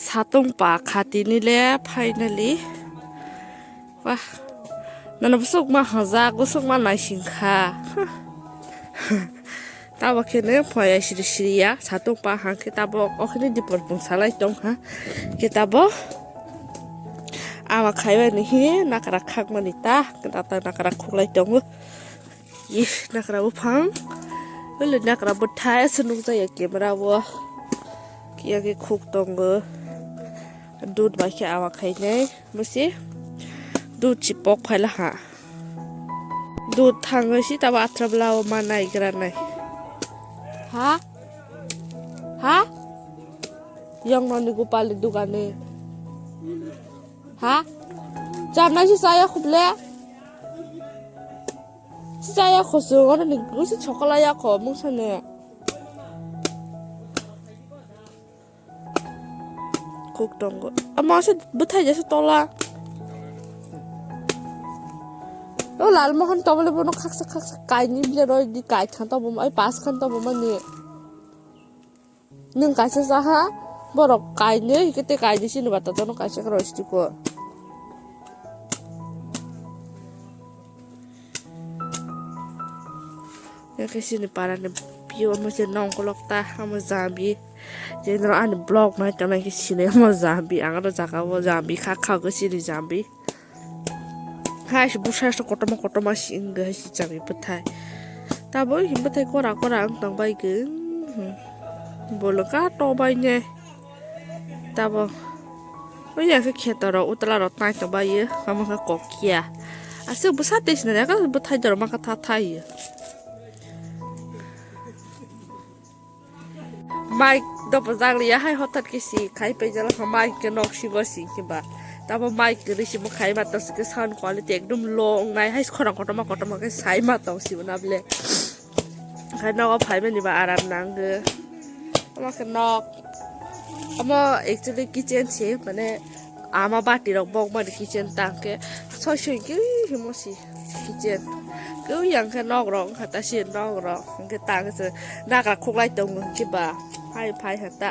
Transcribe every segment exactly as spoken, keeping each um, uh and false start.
Satung pa khatini le finally. Wah. Nana busuk ma hajak, busuk ma naising kha. Tabo khe ne phaya siri siri ya, satung pa hang khe tabo o khe ne dipor pung salai tong ha. Khe tabo ama khaiba ni hi nakra khak mani ta, khe ta nakra khuk lai tongo. Ih, nakra buphang. Wele nakra bwthai se nukjaya camera o. Kiya khe khuk tongo. Dud bai khe awa khainai. Bwsi dud si pok phaila ha. Dud thangwi si tabo athra bwla o ma naigra nai. Ha? Ha? Yang noni gopal ni dugani. Ha? Chamnai si saya khuble. Chaya kho chwng, oro ni bwswk chokola ya kho mungsa ni. Kuk tongo. Ama se bwthai jesa tola. O lal mohon tobole bono khaksa khaksa kaini bile roi di kai than tobo, ai pas khan tobo mani. Nwng kaisa cha ha, borok kainwi, hwnkhe tei kainwi chini bata tono kaisa khe roi sitiko. Hwnkhe chini parani pio omo se nongkolok ta, omo jambi. Je norok ani vlog nai tongnai khe sinai omo jambi, ang oro jaga o jambi kha, kha hwnkhe chini jambi. Hai se bwsa se kotorma kotorma se wngwi hai se chami bwthai. Tabuk hai se bwthai kora kora wng tong bai khe. Bolong ka to bai ne. Tabuk. Oya khe kheto rok utla rok tai tong bai ye. Omo khe kok kiya. Aswk bwsa tei sinai ya khe bwthai dorma khe tha thai ye. Mic dopojak liya hai hothat khe si khai paijak mic khe nok sibo si khe ba. Tabo mic kwrwi simo khai ma tong si khe sound quality ekdum low wngnai hai khorang kotorma kotorma khe sai ma tong sibo na bole. Khai nogo phaimani ba aram nango. Omo khe nok. Omo actually kitchen si mane. Ama bati rok bok mani kitchen tang khe soi soi khe himo si kitchen khe yang khe nok rok wngkha ta si nok rok hwnkhe tang khe nakra khuklai tongo hwnkhe ba hai phai kha ta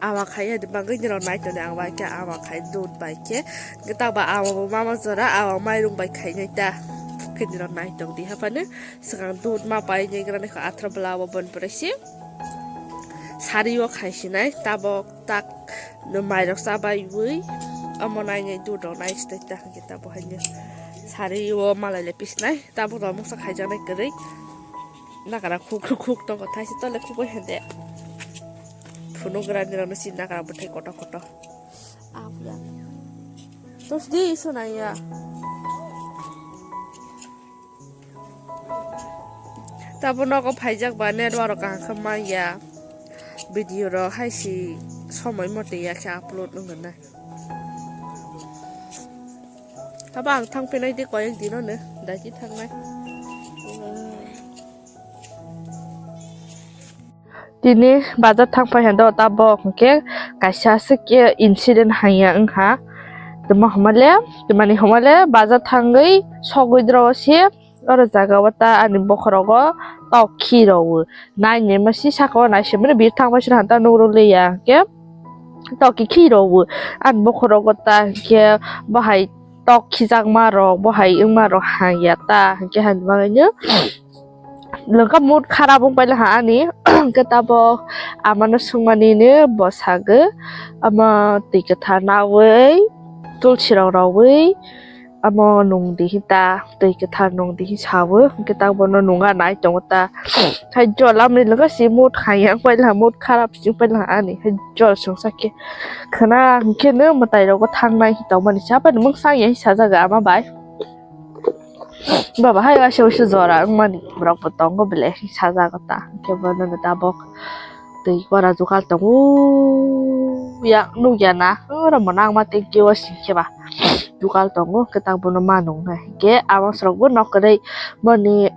awa khai ya bagwi nirok nai tongdi ang bai khe awa khai dud bai khe hwnkhe ta ba awa bo mama jora awa mairung bai khainai ta khe nirok nai tongdi haphano swkang dud ma pai nai gra nai kha athra bwla o bon pore si sari o khai sinai tabok. Tak no mairok chabaiwi omo nainai dudok nai stai ta hwnkhe ta bo haino sari o malai le pisnai tabuk rok mungsa khaijaknai kwrwi nakara khuk khuk khuk tongo thaisa tole khuk bai hwnkhe phunuk rani rokno si nakara bwthai kotor kotor. Tos di isu naiya. Tabo nogo phaijak ba network kaham khe manya video rok hai si somoi mote ya khe upload wngna. Tabo ang thang phinai de koyek dino no daiki thangnai. Tini bazar thang phai hando tabok hwnkhe kaisa aswk khe incident hanya wngkha. Tamo hwnmale, twmani hwnmale bazar thangwi sogwi dro se oro jaga o ta ani bokhorogo tok khi rwo. Nainwi masi saka o naisingmani bir thang bai se hanta nukro liya hwnkhe tok khi rwo ani bokhorogo ta hwnkhe bahai tok khijakma rok bahai wngma rok hanya ta hwnkhe hani bagwino. Lengkha mood kharap wng paila ha ani hwnkhe tabok amano swngmani ni bwsagwi ama twi kwthar nawi tulsi rok rawi amo nung di hinta twi kwthar nung di hinwi sawi hwnkhe ta bono nungya nai tongo ta hai jol amoni lengkha si mood haya wng paila mood kharap si wng paila ani hai jol swngsa khe khwna hwnkhe no mwtai rogo thangnai tongmani sa pai mungsa ya sajak ama bai. Baba hai waisa waisa jora wngmani borok bo tongo belai khe sajak ta hwnkhe bono tabok twi pora jukal tongo ya nukya na oro bo nangma tei kiwa singkhe ba jukal tongo hwnkhe ta bono ma nungnai hwnkhe ama sorok bo nok kwrwi boni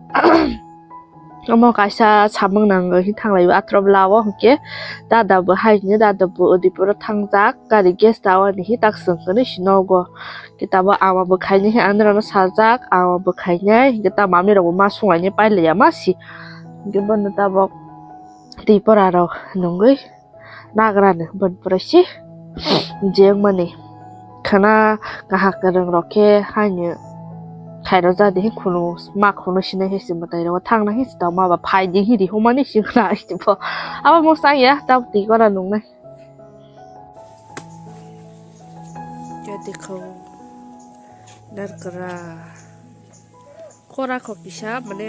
omo kaisa samung nangwi thanglai o athro bwla o hwnkhe dada bo hai hwnwi dada bo Udaipur o thangjak gari gas ta o ani hi tak swng hwnwi si nogo. Khe tabuk ama bwkhaini hi ang norokno sajak, ama bwkhainai, hwnkhe ta mamirokbo ma songlainai pailaiya ma si. Hwnkhe bono tabuk twi pora rok nungwi nagrani boni pore si. Jeng mani khana kahak kwrwng rok khe haino khairok jadi hi khunu ma khunu sinai khe se mwtai rok thangna hi se tongma ba phai di hi rihumani singna hi bo abo mwsang ya tabuk twi gora nungnai. Jadi kho narkra. Kora kho kisa mane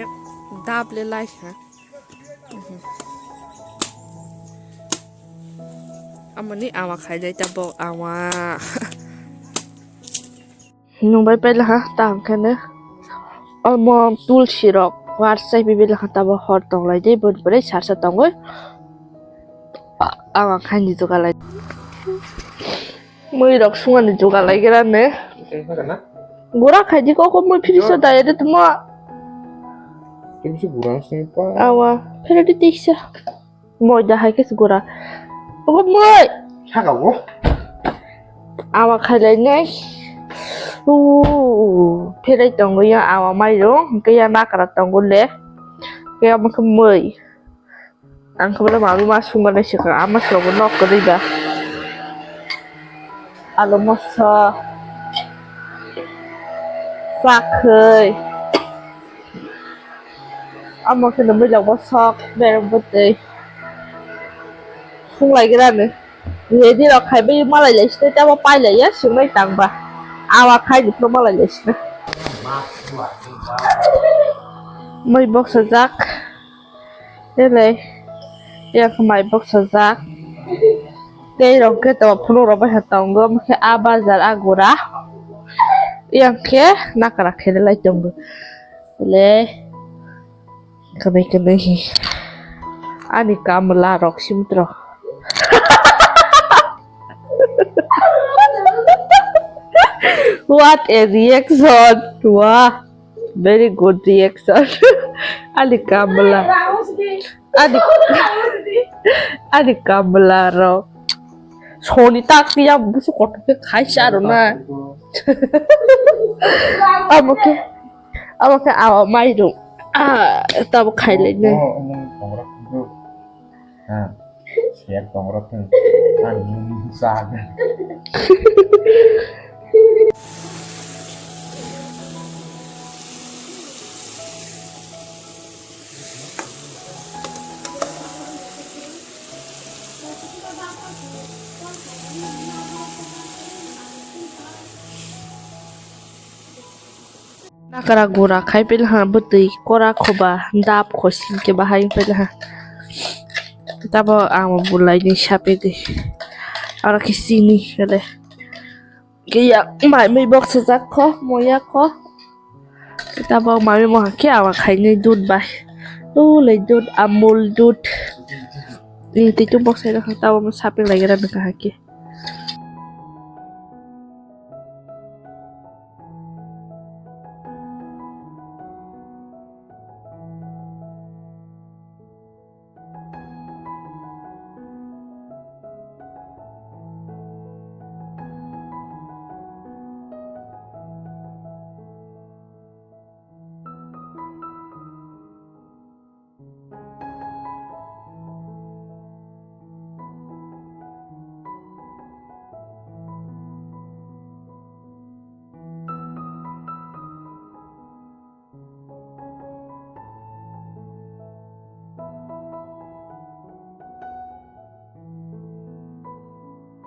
dap le lai ha. Amoni awa khainai tabok awa. Nung bai pela ha tang khane. Almond tulsi rok war sai bi bela ha tabo hor tong lai de bon pore sarsa tongoi. Awa khaini joga lai. Mui rok sungani joga lai gira ne. Gura khaidi kok mui phiri sa daya de tuma. Kimsi gura sung pa. Awa phiri di tiksa. Moi da hai kes gura. Ogo mui. Saka go. Awa khailai nai. U phiri tongo ya awa mai ro. Ke ya nakara tongo le. Ke ya mukhe mui. Ang khe bono mami ma sungmani swkang, ama swnamwi nok kwrwi ba. Alu moso, sakhwi, omo khe nwmwi rok bosok bereng bwtwi. Sung lai gira ni. Ready rok khai bai malai lai sini tamo pai lai ya swngnai tang ba. Awa khai ni phuru malai lai sini. Mui boksa jak. Tele, yang khe mai boksa jak. Tei rok khe to phunuk rok bai khe tongo, omo khe a bazar a gura. Yang khe nakara khe lai tongo. Tele, kwnwi kwnwi hi. Ani kamla rok simtro. What a reaction! Wah. Very good reaction. Ani kamla. Ani, ani kamla rok. Soni tak ya busu kotor ke khai sa ro na. Amo ke, amo ke awa mai ro. Ah, tabo khai le ne. Sek tong rok thung. Ang nung sa. Nakara gura khai pila ha bwtwi kora khoba dap khosi ke bahai pila ha. Tabo ang bulai ni sape de. Aro ke sini kele. Ke ya mai mai bok sajak kho moya kho. Tabo mami mo ke awa khai ni dud bai. Ulai dud amul dud. Ni titu bok sai kha tabo mo sape lai gra na kha ke.